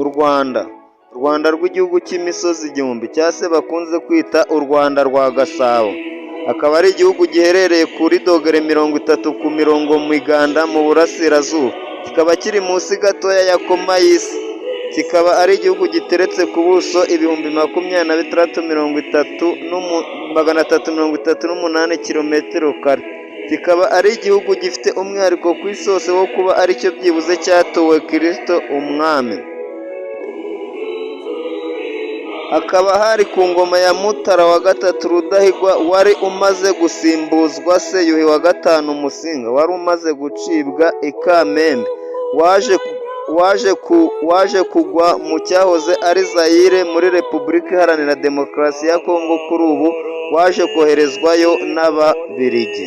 U Rwanda, u Rwanda rw'igihugu cy'imisozi igihumbi, cyangwa se bakunze kwita u Rwanda rwa Gasabo, akaba ari igihugu giherereye kuri dogere 30 ku mirongo miganda mu burasirazuba, kikaba kiri munsi gatoya ya koma y'isi, kikaba ari igihugu giteretse ku buso 26 338 kilometero kare, kikaba ari igihugu gifite umwihariko ku isi hose wo kuba aricyo byibuze cyatowe Kristo umwami. Hakaba hari ku ngoma ya Mutara wa gatatu Rudahigwa, wari umaze gusimbuzwa se Yuhi wa gatanu Musinga, wari umaze gucibwa i Kamembe, waje kugwa mu cyahoze ari Zayire muri Repubulika Iharanira Demokarasi ya Kongo kuri ubu, waje koherezwayo n'Ababiligi.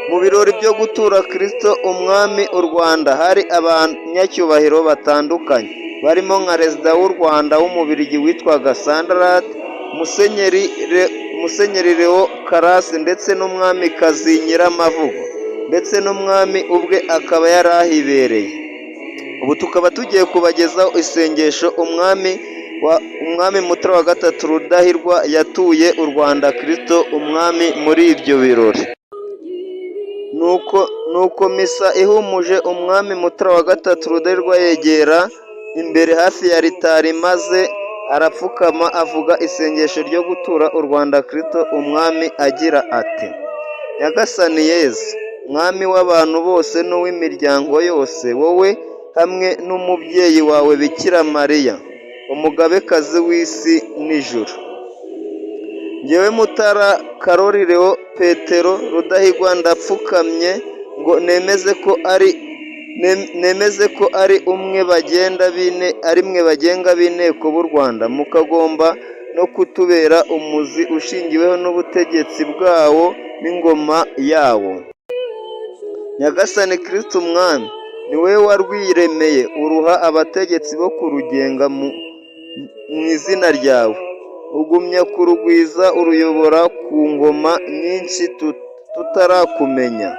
Mu birori byo gutura Kristo umwami u Rwanda, hari abanyacyubahiro batandukanye barimo nka Perezida w'u Rwanda w'Umubiligi witwaga Sandrart, Musenyeri Leo Karasi, ndetse n'umwamikazi Nyiramavugo, ndetse n'umwami ubwe akaba yari ahibereye. Ubu tukaba tugiye kubagezaho isengesho umwami Mutara wa gatatu Rudahigwa yatuye u Rwanda Kristo umwami muri ibyo birori. Nuko misa ihumuje, umwami Mutara wa gatatu Rudahigwa yegera imbere hafi ya alitari, maze arapfukama avuga isengesho ryo gutura u Rwanda Kristo umwami, agira ati: "Nyagasani Yezu, Mwami w'abantu bose n'uw'imiryango yose, wowe hamwe n'umubyeyi wawe Bikira Mariya, umugabekazi w'isi n'ijuru. Njyewe Mutara Karoli Leo Petero Rudahigwa ndapfukamye ngo nemeze ko ari mwe bagenga b'inteko b'u Rwanda, mukagomba no kutubera umuzi ushingiweho n'ubutegetsi bwawo n'ingoma yawo. Nyagasani Kristo Umwami, ni wowe warwiremeye uruha abategetsi bo kurugenga mu izina ryawe, ugumya kurugwiza uruyobora ku ngoma nyinshi tutarakumenya.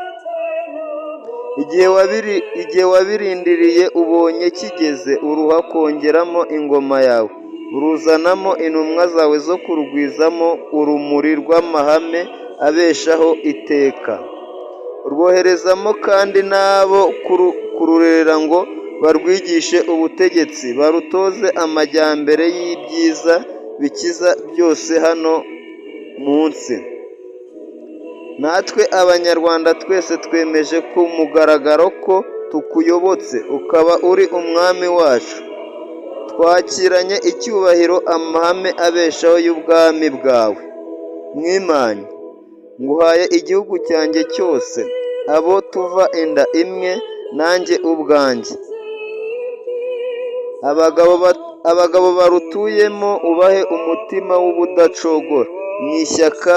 Igihe wabirindiriye ubonye kigeze, uruha kongeramo ingoma yawe, uruzanamo intumwa zawe zo kurugwizamo urumuri rw'amahame abeshaho iteka. Urwoherezamo kandi n'abo kururera ngo barwigishe ubutegetsi, barutoze amajyambere y'ibyiza bikiza byose hano munsi. Natwe Abanyarwanda twese twemeje ku mugaragaro ko tukuyobotse, ukaba uri umwami wacu. Twakiranye icyubahiro amahame abeshaho y'ubwami bwawe. Mwimanyi, nguhaye igihugu cyanjye cyose, abo tuva inda imwe nanjye ubwanjye. Abagabo barutuyemo ubahe umutima w'ubudacogora mu ishyaka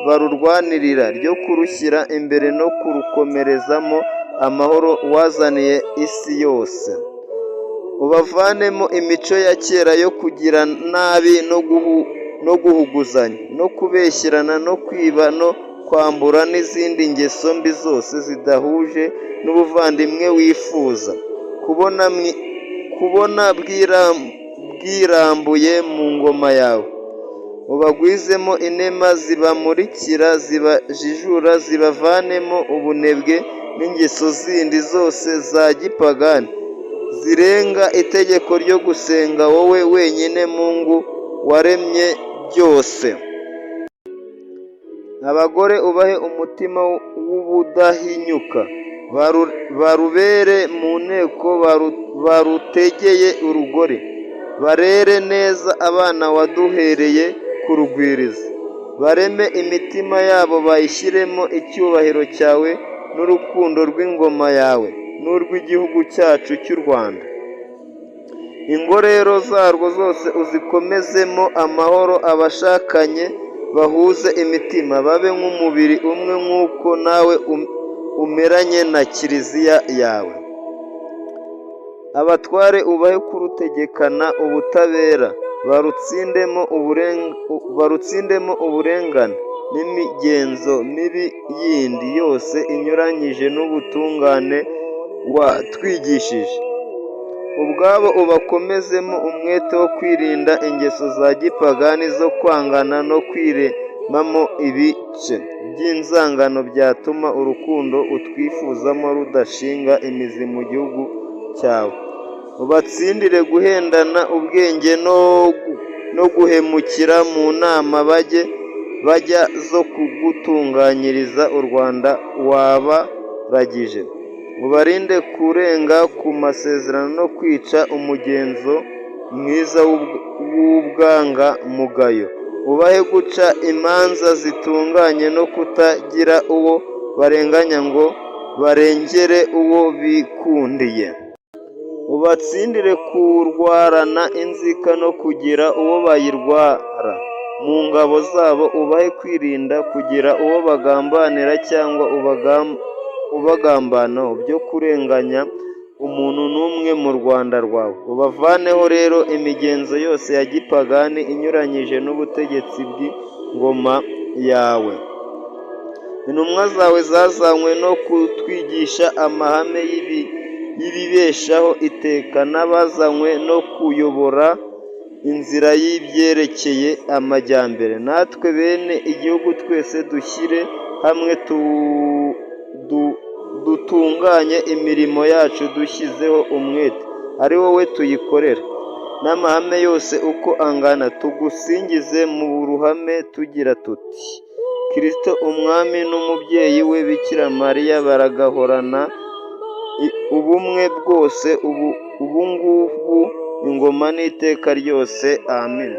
barurwanirira ryo kurushyira imbere no kurukomerezamo amahoro wazaniye isi yose. Ubavanemo imico ya kera yo kugira nabi no guhuguzanya no kubeshyerana no kwiba no kwambura n'izindi ngeso mbi zose zidahuje n'ubuvandimwe wifuza kubona bwirambuye mu ngoma yawe. Ubagwizemo inema zibamurikira, zibajijura, zibavanemo ubunebwe n'ingeso zindi zose za gipagani zirenga itegeko ryo gusenga wowe wenyine Mungu waremye byose. Abagore ubahe umutima w'ubudahinyuka, barubere mu nteko, barutegeye urugori, barere neza abana waduhereye kurugwiriza, bareme imitima yabo bayishyiremo icyubahiro cyawe n'urukundo rw'ingoma yawe n'urw'igihugu cyacu cy'u Rwanda. Ingo rero zarwo zose uzikomezemo amahoro, abashakanye bahuze imitima, babe nk'umubiri umwe nk'uko nawe umeranye na Kiliziya yawe. Abatware ubahe kurutegekana ubutabera, barutsindemo uburengane. n'imigenzo mibi yindi yose inyuranyije n'ubutungane watwigishije. Ubwabo ubakomezemo umwete wo kwirinda ingeso za gipagani zo kwangana no kwiremamo ibice by'inzangano byatuma urukundo utwifuzamo rudashinga imizi mu gihugu cyawe. Ubatsindire guhendana ubwenge no guhemukira mu nama bajya zo kugutunganyiriza u Rwanda wabaragije. Ubarinde kurenga ku masezerano no kwica umugenzo mwiza w'ubwangamugayo. Ubahe guca imanza zitunganye no kutagira uwo barenganya ngo barengere uwo bikundiye. Ubatsindire kurwarana inzika no kugira uwo bayirwara mu ngabo zabo. Ubahe kwirinda kugira uwo bagambanira cyangwa ubagambanaho byo kurenganya umuntu n'umwe mu Rwanda rwawe. Ubavaneho rero imigenzo yose ya gipagani inyuranyije n'ubutegetsi bw'ingoma yawe. Intumwa zawe zazanywe no kutwigisha amahame y'ibibeshaho iteka n'abazanywe no kuyobora inzira y'ibyerekeye amajyambere. Natwe bene igihugu twese dushyire hamwe dutunganye imirimo yacu dushyizeho umwete, ari wowe tuyikorera. N'amahame yose uko angana, tugusingize mu ruhame tugira tuti: Kristo Umwami n'umubyeyi we Bikira Mariya baragahorana ubumwe bwose, ubu ngubu, ingoma n'iteka ryose. Amen.